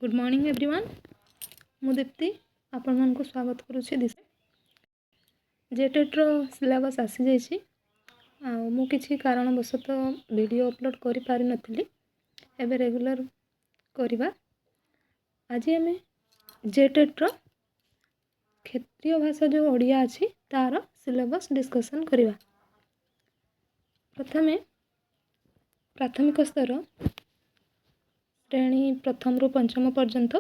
Good morning everyone. ମୁଁ ଦୀପ୍ତି ଆପଣମାନଙ୍କୁ ସ୍ୱାଗତ କରୁଛି। ଦିଶା ଜେଟେଟ୍ର ସିଲାବସ୍ ଆସିଯାଇଛି ଆଉ ମୁଁ କିଛି କାରଣବଶତଃ ଭିଡ଼ିଓ ଅପଲୋଡ଼ କରିପାରିନଥିଲି। ଏବେ ରେଗୁଲାର କରିବା। ଆଜି ଆମେ ଜେଟେଟ୍ର କ୍ଷେତ୍ରୀୟ ଭାଷା ଯେଉଁ ଓଡ଼ିଆ ଅଛି, ତା'ର ସିଲାବସ୍ ଡିସ୍କସନ୍ କରିବା। ପ୍ରଥମେ ପ୍ରାଥମିକ ସ୍ତର, ଶ୍ରେଣୀ ପ୍ରଥମରୁ ପଞ୍ଚମ ପର୍ଯ୍ୟନ୍ତ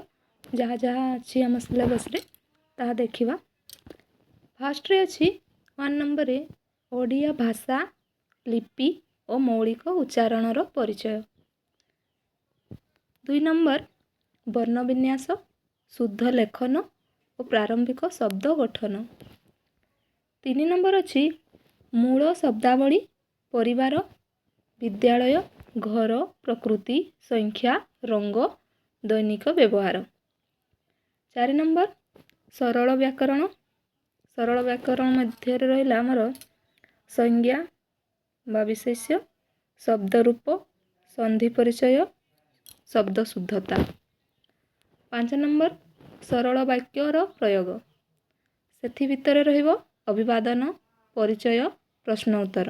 ଯାହା ଯାହା ଅଛି ଆମ ସିଲାବସ୍ରେ, ତାହା ଦେଖିବା। ଫାର୍ଷ୍ଟରେ ଅଛି 1 ନମ୍ବରରେ ଓଡ଼ିଆ ଭାଷା, ଲିପି ଓ ମୌଳିକ ଉଚ୍ଚାରଣର ପରିଚୟ। 2 ନମ୍ବର ବର୍ଣ୍ଣବିନ୍ୟାସ, ଶୁଦ୍ଧ ଲେଖନ ଓ ପ୍ରାରମ୍ଭିକ ଶବ୍ଦ ଗଠନ। 3 ନମ୍ବର ଅଛି ମୂଳ ଶବ୍ଦାବଳୀ, ପରିବାର, ବିଦ୍ୟାଳୟ, ଘର, ପ୍ରକୃତି, ସଂଖ୍ୟା, ରଙ୍ଗ, ଦୈନିକ ବ୍ୟବହାର। 4 ନମ୍ବର ସରଳ ବ୍ୟାକରଣ। ସରଳ ବ୍ୟାକରଣ ମଧ୍ୟରେ ରହିଲା ଆମର ସଂଜ୍ଞା ବା ବିଶେଷ୍ୟ, ଶବ୍ଦ ରୂପ, ସନ୍ଧି ପରିଚୟ, ଶବ୍ଦ ଶୁଦ୍ଧତା। 5 ନମ୍ବର ସରଳ ବାକ୍ୟର ପ୍ରୟୋଗ। ସେଥି ଭିତରେ ରହିବ ଅଭିବାଦନ, ପରିଚୟ, ପ୍ରଶ୍ନ ଉତ୍ତର।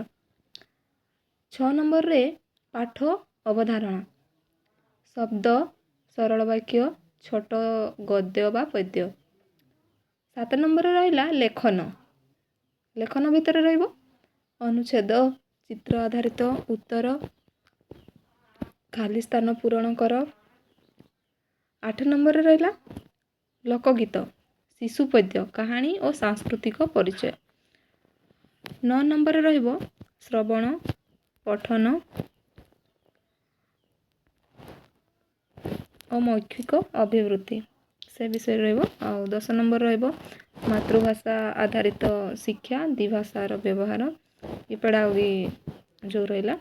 6 ନମ୍ବରରେ ପାଠ ଅବଧାରଣା, ଶବ୍ଦ, ସରଳ ବାକ୍ୟ, ଛୋଟ ଗଦ୍ୟ ବା ପଦ୍ୟ। 7 ନମ୍ବରରେ ରହିଲା ଲେଖନ। ଲେଖନ ଭିତରେ ରହିବ ଅନୁଚ୍ଛେଦ, ଚିତ୍ର ଆଧାରିତ ଉତ୍ତର, ଖାଲି ସ୍ଥାନ ପୂରଣ କର। 8 ନମ୍ବରରେ ରହିଲା ଲୋକଗୀତ, ଶିଶୁ ପଦ୍ୟ, କାହାଣୀ ଓ ସାଂସ୍କୃତିକ ପରିଚୟ। 9 ନମ୍ବରରେ ରହିବ ଶ୍ରବଣ, ପଠନ ଓ ମୌଖିକ ଅଭିବୃଦ୍ଧି, ସେ ବିଷୟରେ ରହିବ। ଆଉ 10 ନମ୍ବର ରହିବ ମାତୃଭାଷା ଆଧାରିତ ଶିକ୍ଷା, ଦ୍ୱିଭାଷାର ବ୍ୟବହାର, ପେଡ଼ାଗୋଜି ଯେଉଁ ରହିଲା।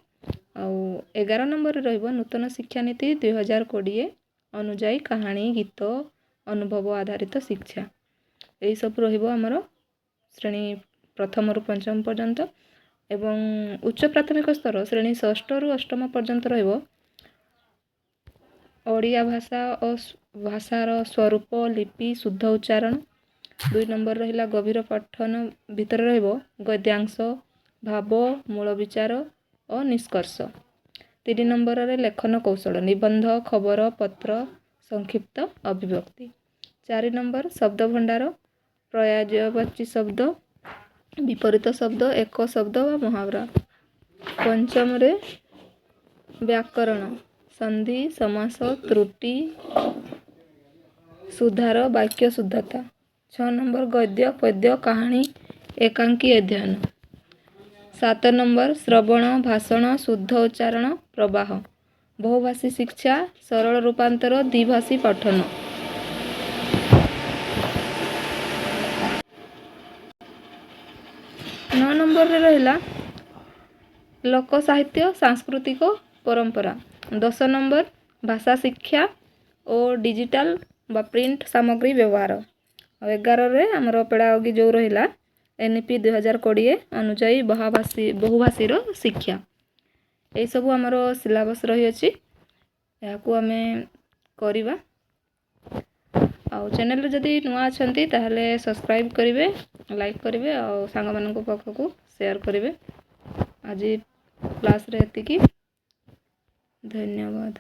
ଆଉ 11 ନମ୍ବରରେ ରହିବ ନୂତନ ଶିକ୍ଷାନୀତି 2020 ଅନୁଯାୟୀ କାହାଣୀ, ଗୀତ, ଅନୁଭବ ଆଧାରିତ ଶିକ୍ଷା। ଏହିସବୁ ରହିବ ଆମର ଶ୍ରେଣୀ ପ୍ରଥମରୁ ପଞ୍ଚମ ପର୍ଯ୍ୟନ୍ତ। ଏବଂ ଉଚ୍ଚ ପ୍ରାଥମିକ ସ୍ତର, ଶ୍ରେଣୀ ଷଷ୍ଠରୁ ଅଷ୍ଟମ ପର୍ଯ୍ୟନ୍ତ ରହିବ ଓଡ଼ିଆ ଭାଷା ଓ ଭାଷାର ସ୍ୱରୂପ, ଲିପି, ଶୁଦ୍ଧ ଉଚ୍ଚାରଣ। 2 ନମ୍ବର ରହିଲା ଗଭୀର ପଠନ ଭିତରେ ରହିବ ଗଦ୍ୟାଂଶ, ଭାବ, ମୂଳ ବିଚାର ଓ ନିଷ୍କର୍ଷ। 3 ନମ୍ବରରେ ଲେଖନ କୌଶଳ, ନିବନ୍ଧ, ଖବର, ପତ୍ର, ସଂକ୍ଷିପ୍ତ ଅଭିବ୍ୟକ୍ତି। 4 ନମ୍ବର ଶବ୍ଦ ଭଣ୍ଡାର, ପର୍ୟାୟବାଚୀ ଶବ୍ଦ, ବିପରୀତ ଶବ୍ଦ, ଏକ ଶବ୍ଦ ବା ମହାବରା। ପଞ୍ଚମରେ ବ୍ୟାକରଣ, ସନ୍ଧି, ସମାସ, ତ୍ରୁଟି ସୁଧାର, ବାକ୍ୟ ଶୁଦ୍ଧତା। 6 ନମ୍ବର ଗଦ୍ୟ, ପଦ୍ୟ, କାହାଣୀ, ଏକାଙ୍କି ଅଧ୍ୟୟନ। 7 ନମ୍ବର ଶ୍ରବଣ, ଭାଷଣ, ଶୁଦ୍ଧ ଉଚ୍ଚାରଣ, ପ୍ରବାହ, ବହୁଭାଷୀ ଶିକ୍ଷା, ସରଳ ରୂପାନ୍ତର, ଦ୍ୱିଭାଷୀ ପଠନ। 9 ନମ୍ବରରେ ରହିଲା ଲୋକ ସାହିତ୍ୟ, ସାଂସ୍କୃତିକ ପରମ୍ପରା। 10 ନମ୍ବର ଭାଷା ଶିକ୍ଷା ଓ ଡିଜିଟାଲ ବା ପ୍ରିଣ୍ଟ ସାମଗ୍ରୀ ବ୍ୟବହାର। ଆଉ 11ରେ ଆମର ପେଡ଼ାଗୋଜି ଯେଉଁ ରହିଲା, ଏନ୍ଇପି 2020 ଅନୁଯାୟୀ ବହୁଭାଷୀର ଶିକ୍ଷା। ଏଇସବୁ ଆମର ସିଲାବସ୍ ରହିଅଛି। ଏହାକୁ ଆମେ କରିବା। ଆଉ ଚ୍ୟାନେଲରେ ଯଦି ନୂଆ ଅଛନ୍ତି, ତାହେଲେ ସବସ୍କ୍ରାଇବ୍ କରିବେ, ଲାଇକ୍ କରିବେ ଆଉ ସାଙ୍ଗମାନଙ୍କ ପାଖକୁ ସେୟାର କରିବେ। ଆଜି କ୍ଲାସ୍ରେ ଏତିକି। ଧନ୍ୟବାଦ।